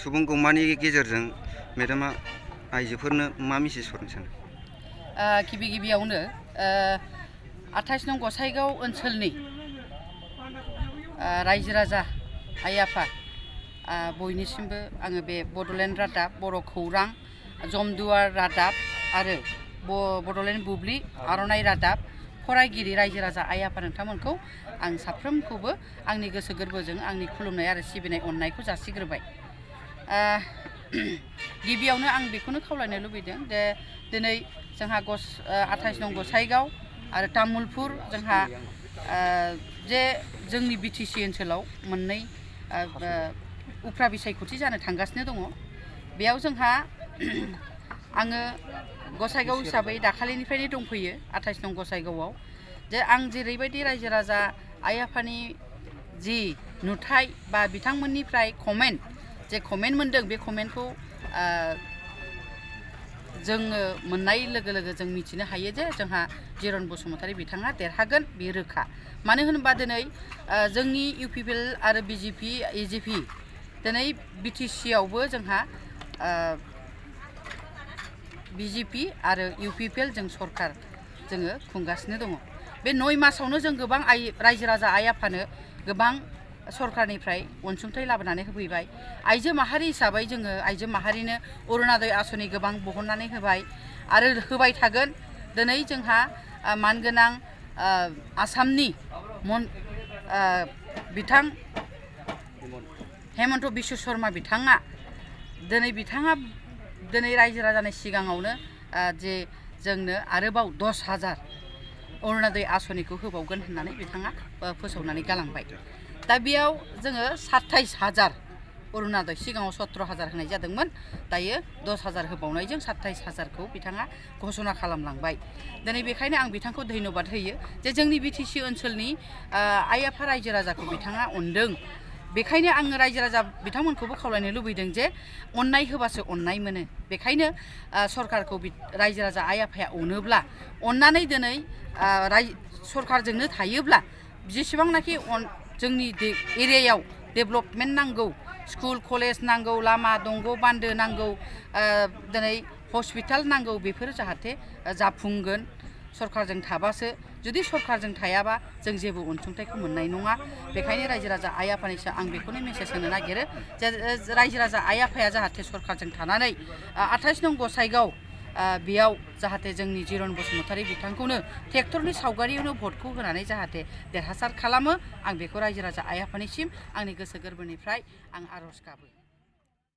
सुबुं गौमानि गेजेरजों मेडामा आइजोफोरनो मा मेसेज हरनो सानो? गिबियावनो 28 नं गसाइगाव ओनसोलनि रायजो राजा आइ आफा बयनिसिमबो आङो बे बड'लेण्ड रादाब, बर' खौरां, जमदुवार रादाब आरो बड'लेण्ड बुब्लि आर'नाइ रादाब फरायगिरि रायजो राजा आइ आफा नोंथांमोनखौ आं साफ्रोमखौबो आंनि गोसो गोरबोजों आंनि खुलुमनाय आरो सिबिनाय अननायखौ जासिग्रोबाय। गिबियावनो आं बेखौनो खावलायनो लुबैदों जे दिनै जोंहा 28 नं गसाइगाव आरो तामुलपुर जोंहा जे जोंनि बिटिसि ओनसोलाव मोननै उफ्रा बिसायख'थि जानो थांगासिनो दङ। बेयाव जोंहा आङो गसाइगाव हिसाबै दाखालिनिफ्रायनो दंफैयो 28 नं गसाइगावआव जे आं जेरैबायदि रायजो राजा आइ आफानि जि नुथाय बा बिथांमोननिफ्राय कमेन्ट मोनदों बे कमेन्टखौ जोङो मोननाय लोगो लोगो जों मिथिनो हायो जे जोंहा जिरन बसुमतारी बिथाङा देरहागोन बे रोखा। मानो होनोबा दिनै जोंनि इउपिपिएल आरो बिजेपि एजिपि दिनै बिटिसिआवबो जोंहा बिजेपि आरो इउपिपिएल जों सरकार जोङो खुंगासिनो दङ। बे 9 मासावनो जों गोबां रायजो राजा आइ आफानो गोबां सरकारनिफ्राय अनसुंथाइ लाबोनानै होफैबाय। आइजो माहारि हिसाबै जोङो आइजो माहारिनो अरुणोदय आसनि गोबां बहननानै होबाय आरो होबाय थागोन। दिनै जोंहा मानगोनां आसामनि बिथां हेमन्त बिश्व शर्मा बिथाङा दिनै रायजो राजानि सिगाङावनो जे जोंनो आरोबाव 10,000 अरुणोदय आसनिखौ होबावगोन होननानै बिथाङा फोसावनानै गालांबाय। दा बेयाव जोङो 27,000 अरुणोदय, सिगाङाव 17,000 होनाय जादोंमोन, दायो 10,000 होबावनायजों 27,000खौ बिथाङा घोषणा खालामलांबाय। दिनै बेखायनो आं बिथांखौ धन्यबाद होयो जे जोंनि बिटिसि ओनसोलनि आइ आफा रायजो राजाखौ बिथाङा अनदों। बेखायनो आङो रायजो राजा बिथांमोनखौबो खावलायनो लुबैदों जे अननाय होबासो अननाय मोनो। बेखायनो सरकारखौ रायजो राजा आइ आफाया अनोब्ला, अननानै दिनै सरकारजोंनो थायोब्ला जेसेबांनाखि जोंनि एरियायाव डेभेलपमेन्ट नांगौ, स्कुल कलेज नांगौ, लामा दंग' बान्दो नांगौ, दिनै हस्पिटाल नांगौ, बेफोरो जाहाथे जाफुंगोन सरकारजों थाबासो। जुदि सरकारजों थायाबा जों जेबो अनसुंथाइखौ मोननाय नङा। बेखायनो रायजो राजा आइ आफानिसो आं बेखौनो मेसेज होनो नागिरो जे रायजो राजा आइ आफाया जाहाथे सरकारजों थानानै 28 नं गसाइगाव बेयाव जाहाथे जोंनि जिरन बसुमतारी बिथांखौनो ट्रेक्टरनि सावगारियावनो भटखौ होनानै जाहाथे देरहासार खालामो, आं बेखौ रायजो राजा आइ आफानिसिम आंनि गोसो गोरबोनिफ्राय आं आर'ज गाबो।